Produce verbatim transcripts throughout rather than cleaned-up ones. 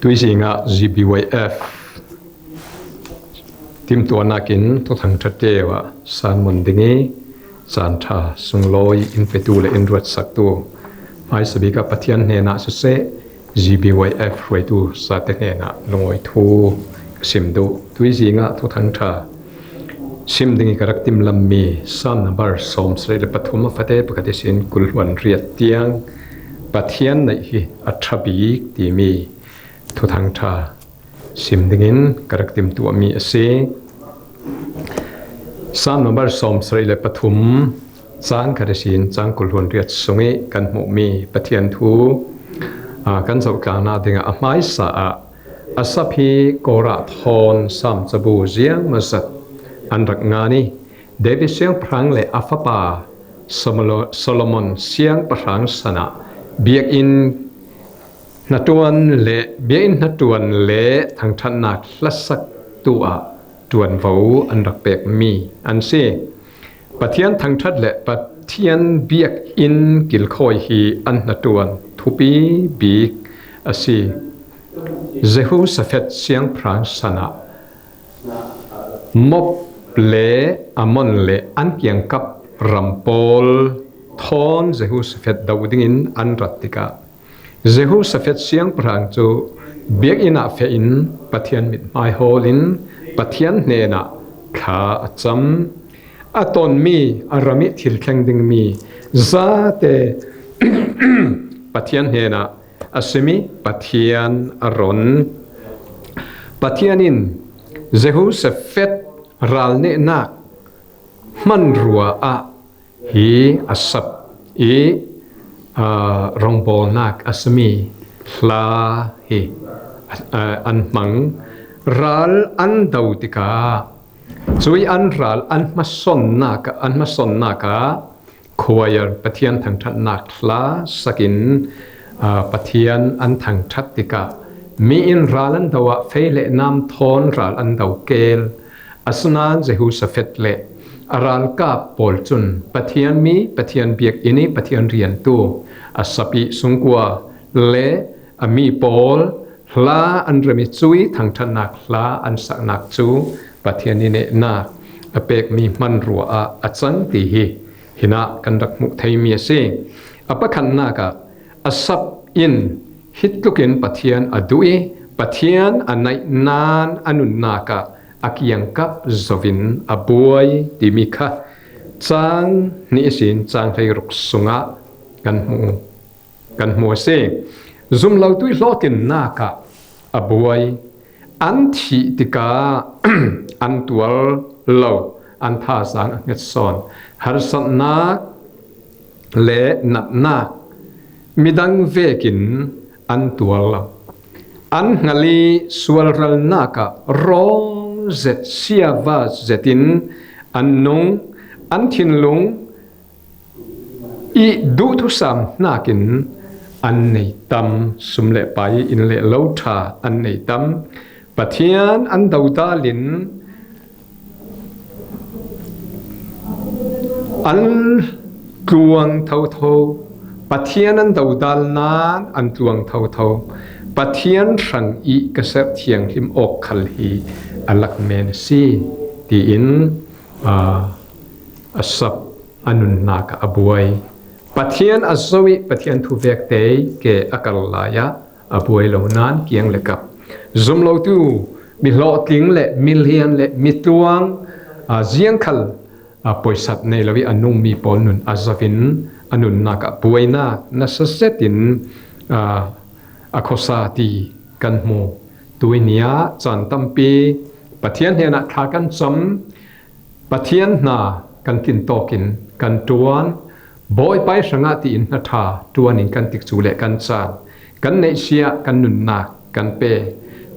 Tuizingah G B Y F timtuahnakin thuthang ṭha teu ah sanmon ding i, caan ṭha sunglawi in petu le in ruatsaktu hmaisabik ah Pathian hnenah siseh, G B Y F hruaitu zate hnenah lungawi thu ka sim duh. Tuizingah thuthang ṭha sim ding i ka rak timlam mi Sam number sawmsarih le pathum a fate pakhat ihsin kul hluan riat tiang Pathian neih hi a ṭha bik timi thuthang ṭha sim dingin ka rak timtuah mi a si. Sam number sawmsarih le pathum, cang khat ihsin cang kul hluan riat sung i kan hmuh mi Pathian thu, aa, kan zoh tlangna dingah a hmaisa ah, Asaph hi Korah thawn Sam cabu ziangmazat an rak ngan i, David siangpahrang le a fapa Solomon siangpahrang sanah biakinn hnaṭuan le, biakinn hnaṭuan le thangṭhatnak hlasaktu ah ṭuanvo an rak pek mi an si. Pathian thangṭhat le Pathian biakinn kilkhawi hi an hnaṭuan thupi bik a si. Jehoshaphat siangpahrang sanah Moab le Ammon le an kiangkap ram pawl thawn Jehoshaphat do dingin an rat tikah, Jehoshaphat siangpahrang cu biakinn ah feh in Pathian mithmai hawl in Pathian hnenah thla a cam. A tonmi a ram i thil thleng dingmi zate Pathian hnenah a simi Pathian a ron. Pathian in Jehoshaphat ralnehnak hmanrua ah hi Asaph i, aa, rawngbawlnak a simi hla hi, aa, an hmang. Ral an do tikah cui an ral an hmasonnak, an hmasonnak ah choir Pathian thangṭhatnak hla sakin, aa, Pathian an thangṭhat tikah mi in ral an do ah fei le nam thawn ral an do kel. Asinain Jehoshaphat le a ralkap pawl cun Pathian mi, Pathian biakinn i Pathian riantu Asaph i sungkua le a mi pawl hla an rem i cui thangṭhatnak hla an saknak cu Pathian i nehnak a pekmi hmanrua ah a cang ti hi hinah kan rak hmuh theimi a si. A pakhatnak ah Asaph in hi tlukin Pathian a duh i Pathian a naih nan a nunnak ah a kiangkap zoin a buai timi kha cang hnih ihsin cang hleiruk sungah kan hmu, kan hmu a si. Zumlotu i hlawhtlinnak ah a buai. An thih tikah an tuar lo, an thazaang a hnget sawn. Harsatnak le natnak midang vekin an tuar lo. An hngal i sualralnak ah rawng zet, siava zetin an nung, an thinlung i duhthusam hnakin an nei tam, sum le pai, inn le lo ṭha an nei tam. Pathian an dodal in an tluang thotho. Pathian an dodal nan an tluang thotho. Pathian hrang i ka serh thianghlim awk khal hi a lak men a si, tiin, aa, Asaph a nunnak ah a buai. Pathian a zoh i Pathian thuvek te ke a kal lai ah a buai lo nan kiang le kap. Zumlotu mi hlawhtling le mi lian le mi tluang, aa, ziangkhal, aa, poisat nei lo i a nungmi pawl nun a zoin a nunnak ah buainak nasa zetin, aa, a khuasa ti kan hmu. Tuini ah caan tampi Pathian hnenah thla kan cam, Pathian hna kan tlin tawkin kan ṭuan, Bawipa hrangah tiin hna ṭha ṭuan in kan tikcu le kan caan, kan neihsiah, kan nunnak kan pe.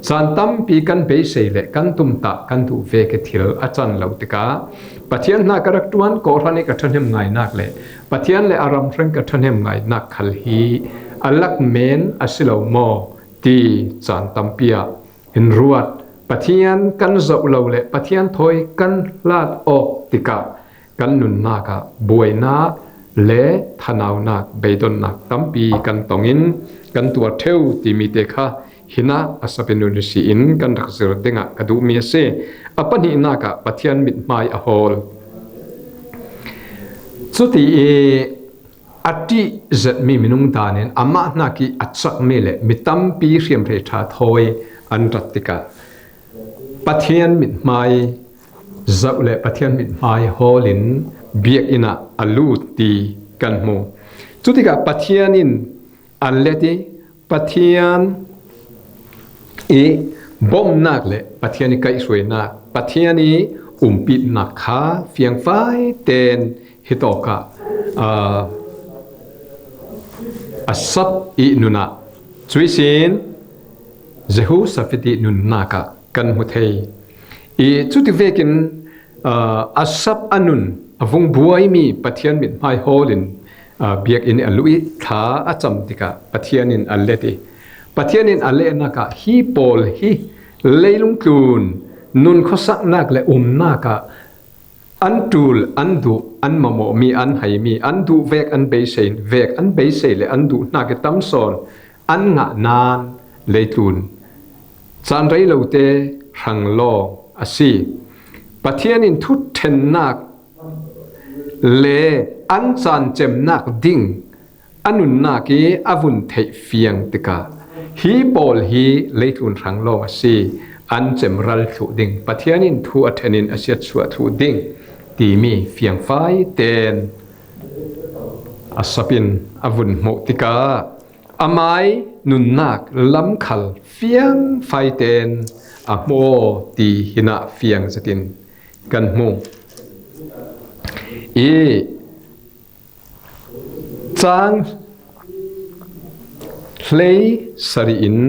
Caan tampi kan beisei le kan tumtah kan duh ve ke thil a can lo tikah Pathian hna ka rak ṭuan, kawhhran i ka ṭhahnem ngainak le Pathian le a ram hrang ka ṭhahnem ngainak khal hi a lak men a si lo maw ti caan tampi ah in ruat. Pathian kan zoh lo le Pathian thawi kan hlat awk tikah kan nunnak ah buainak le thanaunak, beidonnak tampi kan tong in kan tuar theu ti mite kha hinah a sapin nunsi in kan rak zir dingah ka duhmi a si. A pahnihnak ah Pathian mithmai a hawl. Cuti i a ṭih zetmi minung dan in amah hnak i a cakmi le mi tampi hriamhrei ṭha thawi an rat tikah Pathian mithmai zoh le Pathian mithmai hawl in biakinn ah a lut ti kan hmu. Cutikah Pathian in an let i Pathian i bawmhnak le Pathian i kaihhruainak, Pathian i umpitnak kha fiangfai ten hitawkah, aa, Asaph i nun ah, cuihsin Jehoshaphat i nunnak ah kan hmu thei. I cuti vekin, aa, Asaph a nun a vung buaimi Pathian mithmai hawl in, aa, biakinn i a luh i thla a cam tikah Pathian in a let i, Pathian in a lehnak ah hi pawl hi leilung tlun nun khuasaknak le umnak ah an ṭul, an duh, an mamawhmi, an haimi, an duh vek, an beisei vek, an beisei le an duh hnak i tam sawn an ngah nain leitlun caan rei lote hrang lawng a si. Pathian in thuṭhennak le an caan cemnak ding a nunnak i a vun theih fiang tikah hi pawl hi leitlun hrang lawng a si, an cem ral thluh ding, Pathian in thu a ṭhen in a siatsuah thluh ding timi fiangfai ten Asaph in a vun hmuh tikah amai nunnak lam khal fiangfai ten a hmu aw ti hinah fiang zetin kan hmu i, cang hlei sarih in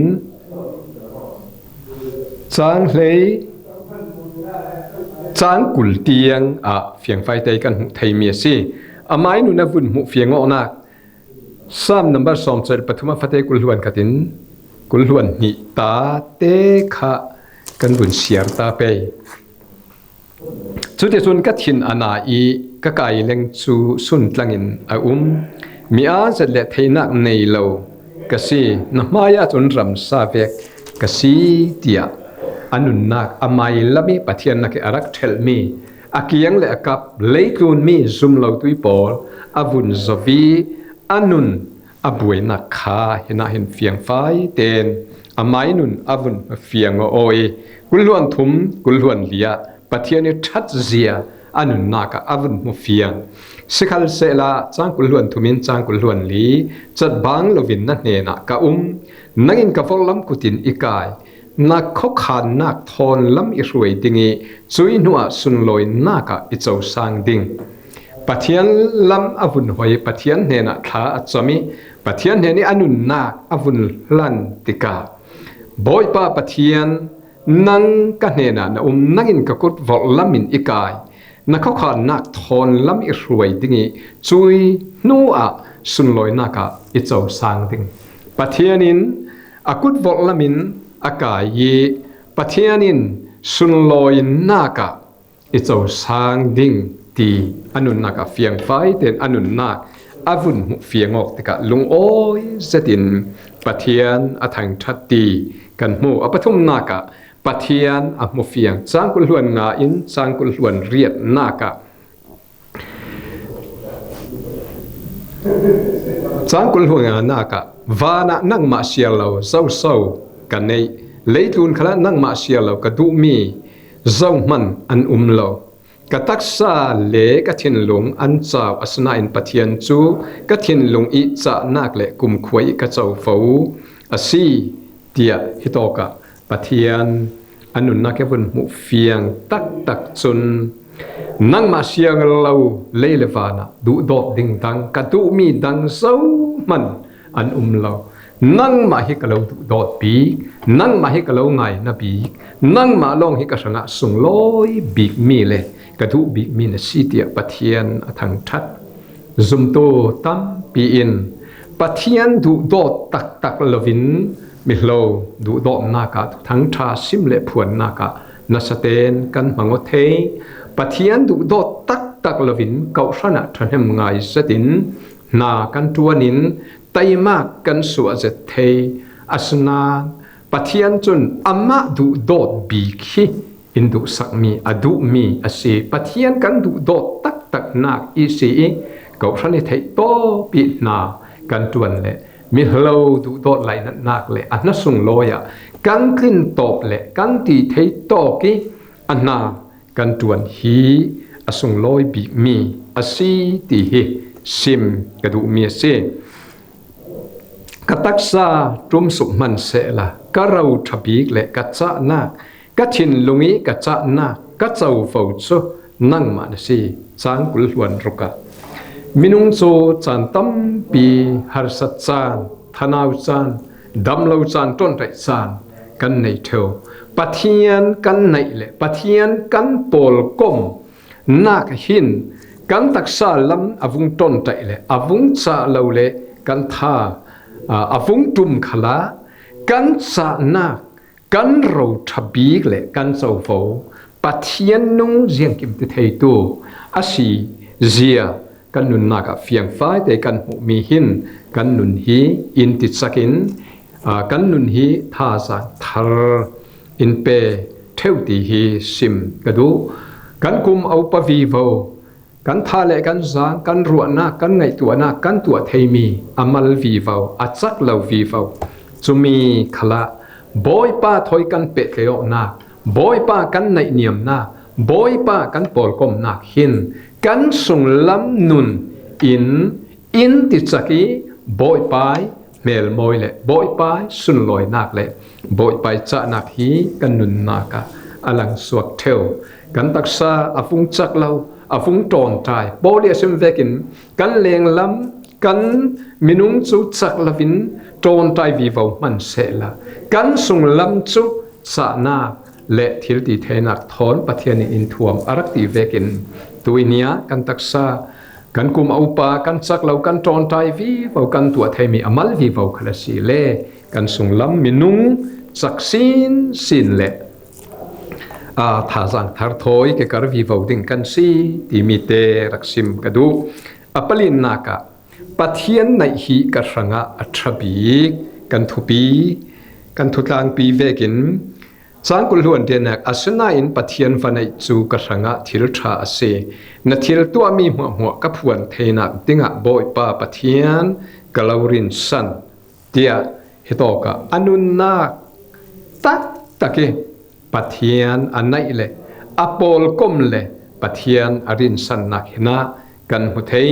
cang hlei cang kul tiang ah fiangfai te kan hmuh theimi a si. Amai nun a vun hmuh fiang awknak Sam number sawmcel pathum a fate kul hluan khat in kul hluan hnih ta te kha kan vun siar ta pei. Cuticun ka thin a na i ka kai leng cu sun tlangin a um. Mi aa zet le theihnak nei lo ka si, na hmai ahcun ramsa vek ka si, tiah a nunnak a mailam i Pathian nak i a rak ṭhelhmi, a kiang le a kap, leitlunmi zumlotui pawl a vun zoh i a nun a buainak kha hinah hin fiangfai ten amai nun a vun fiang aw i, kul hluan thum, kul hluan li ah Pathian i ṭhatzia a nunnak ah a vun hmu fiang. Sikhalsehla cang kul hluan thum in cang kul hluan li catbang loin na hnenah ka um. Nangin ka vorhlam kut in i kai. Na khuakhannak thawn lam i hruai ding i cuih hnuah sunlawinak ah i cosang ding. Pathian lam a vun hoi, Pathian hnenah thla a cam i Pathian hnen i a nunnak a vun hlan tikah, Bawipa Pathian, nang ka hnenah na um, nangin ka kut vorhlam in i kai. Na khuakhannak thawn lam i hruai ding i cuih hnuah sunlawinak ah i cosang ding. Pathian in a kut vorhlam in a kai i Pathian in sunlawinak ah i cosang ding ti a nunnak ah fiangfai ten a nunnak a vun hmuh fiang awk tikah lungawi zetin Pathian a thangṭhat ti kan hmu. A pathumnak ah Pathian a hmu fiang. Cang kul hluan nga in cang kul hluan riatnak ah, cang kul hluan nganak ah, vanah nangmah siar lo zoso ka neih, leitlun khalah nangmah siar lo ka duhmi zohman an um lo. Ka taksa le ka thinlung an cau, asinain Pathian cu ka thinlung i cahnak le kumkhua i ka covo a si, tiah hitawkah Pathian a nunnak i vun hmuh fiang taktak cun, nangmah siar lo lei le vanah duhdawt ding dang, ka duhmi dang zohman an um lo. Nangmah hi ka lo duhdawt bik, nangmah hi ka lo ngaina bik, nangmah lawng hi ka hrangah sunglawi bikmi le ka duh bikmi na si, tiah Pathian a thangṭhat. Zumtu tampi in Pathian duhdawt taktak loin mihlo duhdawtnak ah, thuthangṭha sim le phuannak ah nasaten kan hmang aw thei. Pathian duhdawt taktak loin kawhhran ah ṭhahnem ngai zetin hna kan ṭuan in taimak kan suah zet thei. Asinain Pathian cun amah duhdawt bik hi in duhsakmi, a duhmi a si. Pathian kan duhdawt taktaknak i si i, kawhhran i theih tawp i hna kan ṭuan le mihlo duhdawt lainatnak le a hna sunglawi ah kan tlin tawp le kan ti thei tawk i, a hna kan ṭuan hi a sunglawi bikmi a si ti hi sim ka duhmi a si. Ka taksa ṭumsuk hmansehla ka ro ṭha bik le ka cahnak, ka thinlung i ka cahnak, ka covo cu nangmah na si. Cang kul hluan ruk ah minung cu caan tampi, harsat caan, thanau caan, damlo caan, ṭonṭaih caan kan nei ṭheu. Pathian kan naih le Pathian kan pawlkom nak hin kan taksa lam a vung ṭonṭaih le a vung cah lo le kan tha, aa, a vung ṭum khalah kan cahnak, kan ro ṭha bik le kan covo Pathian nung ziangkim ti theitu a si zia kan nunnak ah fiangfai te kan hmuhmi hin kan nun hi in ti cakin, aa, kan nun hi thazaang thar in pe ṭheu ti hi sim ka duh. Kan kum a upa vivo, kan tha le kan zaang, kan ruahnak, kan ngaihtuahnak, kan tuah theimi a mal vivo, a cak lo vivo, cumi khalah Bawipa thawi kan pehtlaih awknak, Bawipa kan naihniamnak, Bawipa kan pawlkomnak hin kan sunglam nun in in ti cak i Bawipai hmelmawi le Bawipai sunlawinak le Bawipai cahnak hi kan nunnak ah a langsuak ṭheu. Kan taksa a vung cak lo, a vung ṭawnṭai. Paul i a sim vekin kan lenglam, kan minung cu cak loin ṭawnṭai vivo hmansehla kan sunglam cu cahnak le thil ti theinak thawn Pathian in in thuam a rak ti vekin tuini ah kan taksa, kan kum a upa, kan cak lo, kan ṭawnṭai vivo, kan tuah theimi a mal vivo khal a si le kan sunglam minung cak sinsin le, aa, thazaang thar thawi kekar vivo ding kan si timi te rak sim ka duh. A palinnak ah Pathian naih hi ka hrangah a ṭha bik, kan thupi, kan thutlangpi vekin cang kul hluan riatnak, asinain Pathian va naih cu ka hrangah thil ṭha a si. Na thil tuahmi hmuahhmuah ka phuan theinak dingah Bawipa Pathian ka lo rinsan, tiah hitawk ah a nunnak taktak i Pathian a naih le a pawlkom le Pathian a rinsannak hinah kan hmu thei.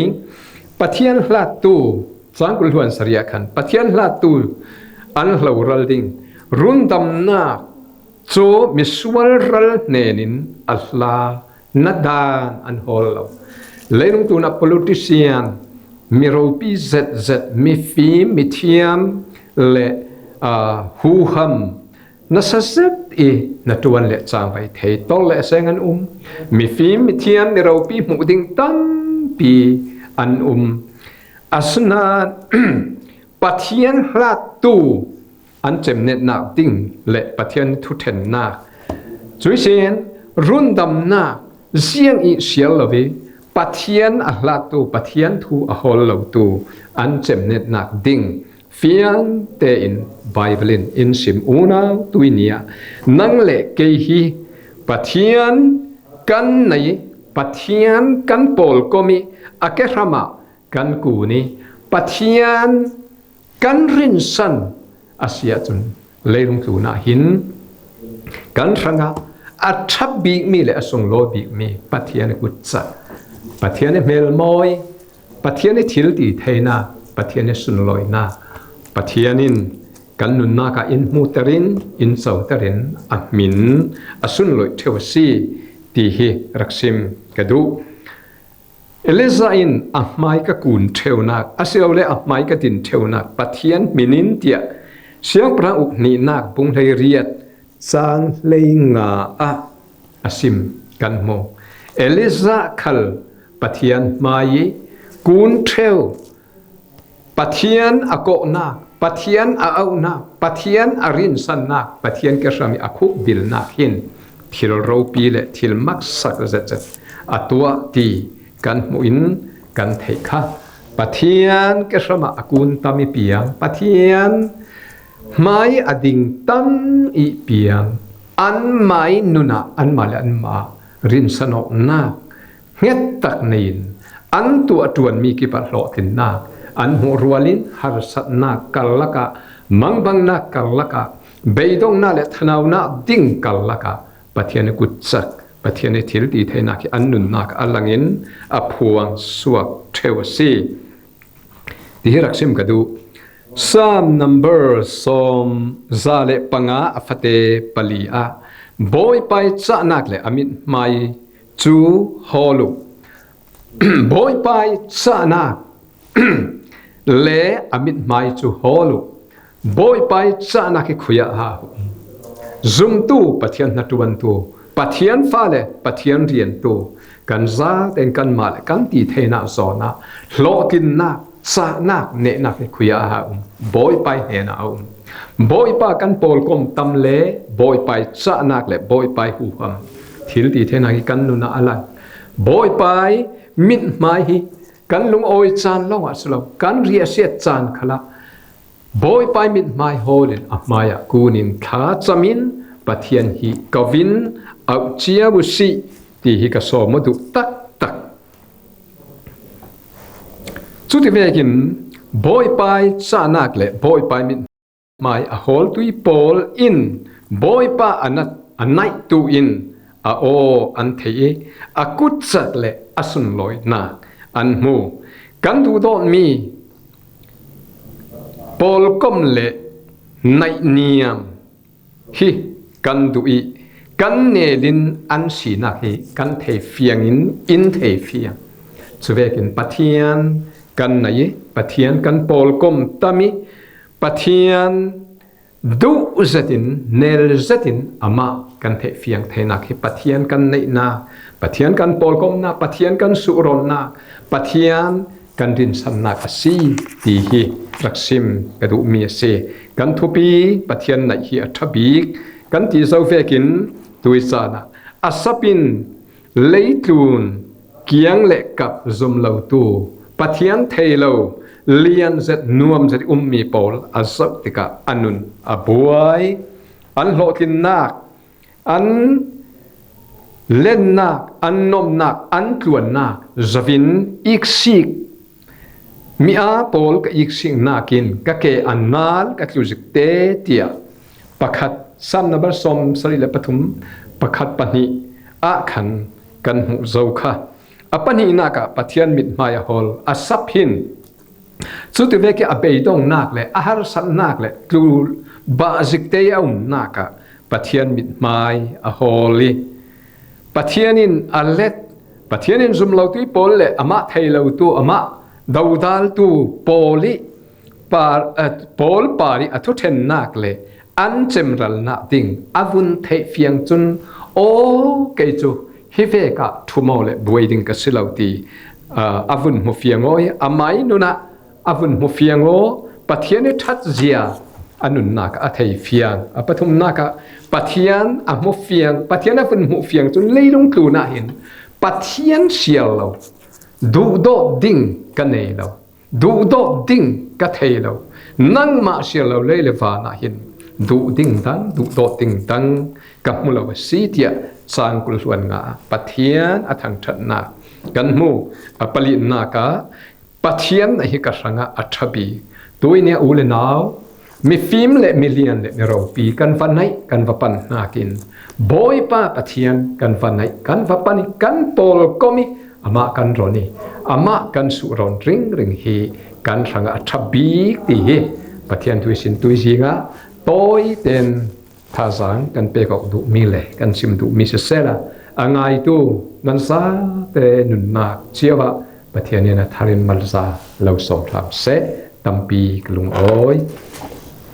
Pathian hlattu, cang kul hluan sarih ah khan Pathian hlattu an hloral ding, rundamnak cu misual ral hnenin a hla na dan an hawl lo. Leilung tunah politician, mi ropi zetzet, mifim, mithiam le, aa, huham nasa zet i na ṭuan le cangvai thei tawk le a seng an um. Mifim, mithiam, mi ropi hmuh ding tampi an um. Asinain Pathian hlattu an cemnetnak ding le Pathian thuṭhennak, cuihsin rundamnak ziang i sial lo i Pathian a hlattu, Pathian thu a hawl lotu an cemnetnak ding fiang tein Baibal in in sim unau tuini ah nang le kei hi Pathian kan nei, Pathian kan pawlkom i a kehram ah kan kun i Pathian kan rinsan a si ahcun leilung tlunah hin kan hrangah a ṭha bikmi le a sunglawi bikmi Pathian i kutcah, Pathian i hmelmawi, Pathian i thil ti theinak, Pathian i sunlawinak, Pathian in kan nunnak ah in hmuhter in, in coter in a hmin a sunlawih ṭheu a si ti hi rak sim ka duh. Elijah in a hmai ka kun ṭheunak, asilole a hmai ka din ṭheunak Pathian hmin in tiah Siangpahrang Ukhnihnak bung hleiriat cang hleinga ah a sim kan hmu. Elijah khal Pathian hmai i kun ṭheu, Pathian a kawhnak, Pathian a auhnak, Pathian a rinsannak, Pathian kehram i a khukbilnak hin thil ropi le thil maksak zetzet a tuah ti kan hmuh in kan theih kha Pathian kehramah a kun tam i piang, Pathian hmai a ding tam i piang, anmai nunah anmah le anmah rinsanawknak hngettak nei-in an tuah ṭuanmi kipah hlawhtlinnak an hmuh rualin harsatnak karlakah, mangbangnak karlakah, beidongnak le thanauna ding karlakah Pathian i kutcak, Pathian i thiltitheinak hi an nunnak a langin a phuang suak ṭheu a si. Ti hi rak sim ka duh. Psalm number sawm za le panga a fate pali ah Bawipa i cahnak le a mithmai cu hawl uh. Bawipa i cahnak le a mithmai cu hawl uh. Bawipa i cahnak hi khui ah ha uh. Zumtu, Pathian hnaṭuantu, Pathian fale, Pathian riantu, kan zaten kanmah le kan titheinak zawnah hlawhtlinnak, cahnak, nehnak hi khui ah a um. Bawipa i hnenah a um. Bawipa kan pawlkom tam le Bawipa i cahnak le Bawipa i huham thiltitheinak hi kan nunah a lang. Bawipa i mithmai hi kan lungawi caan lawngah si lo, kan riahsiat caan khalah Bawipa i mithmai hawlin a hmaiah kunin thlacamin Pathian hi ko-in auh cio uh sih ti hi ka sawm aw duh taktak. Cuti vekin Bawipa i cahnak le Bawipa i mithmai a hawltu i pawl in Bawipa a nat, a naihtu in a aw an thei i a kutcak le a sunlawinak an hmu. Kan duhdawtmi pawlkom le naihniam hi kan duh i kan nelin an sinak hi kan thei fiangin in thei fiang. Cuvekin Pathian kan naih i Pathian kan pawlkom tam i Pathian duh zetin, nel zetin amah kan theih fiang theinak hi Pathian kan neihnak, Pathian kan pawlkomnak, Pathian kan suhrawnnak, Pathian kan rinsannak a si ti hi rak sim ka duhmi a si. Kan thupi Pathian naih hi a ṭha bik kan ti zo vekin tui caan ah Asaph in leitlun kiang le kap zum lotu, Pathian thei lo, lian zet nuam zet i ummi pawl a zoh tikah a nun a buai, an hlawhtlinnak, an lennak, an nomnak, an tluannak zoin iksik, mi aa pawl ka iksik nakin ka ke a nal ka tlu zik te tiah pakhat, Psalm number sawm sarih le pathum, pakhat pahnih ah khan kan hmuh zo kha. A pahnihnak ah Pathian mithmai a hawl Asaph hin cuti vek i a beidongnak le a harsatnak le tlubah zik te i a umnak ah Pathian mithmai a hawl i Pathian in a let, Pathian in zum lotu i pawl le amah thei lotu, amah dodaltu pawl i par, eh, pawl par i a thuṭhennak le an cemralnak ding a vun theih fiang cun, aw, kei cu hi vek ah ṭhum aw le buai ding ka si lo ti, ah, a vun hmu fiang aw i a mai nun ah a vun hmu fiang aw, Pathian i ṭhatzia a nunnak ah a thei fiang. A pathumnak ah Pathian a hmu fiang, Pathian a vun hmuh fiang cun leilung tlun ah hin Pathian siar lo, duhdawt ding ka nei lo, duhdawt ding ka thei lo, nangmah siar lo lei le van ah hin duh ding dang, duhdawt ding dang ka hmu lo a si tiah cang kul hluan nga ah Pathian a thangṭhatnak kan hmu. A palinak ah Pathian naih hi ka hrangah a ṭha bik. Tuihni ah u le nau, mifim le milian le miropi kan va naih, kan va pan hnakin Bawipa Pathian kan va naih, kan va pan i kan pawlkom i amah kan ron i amah kan suhrawn ringring hi kan hrangah a ṭha bik ti hi Pathian thu i sin tuizing ah tawiten thazaang kan pek awk duhmi le kan sim duhmi sisehla, a ngaitu nan zate nunnak cio ah Pathian in a tharin malza lo sawm hram seh. Tampi ka lungawi.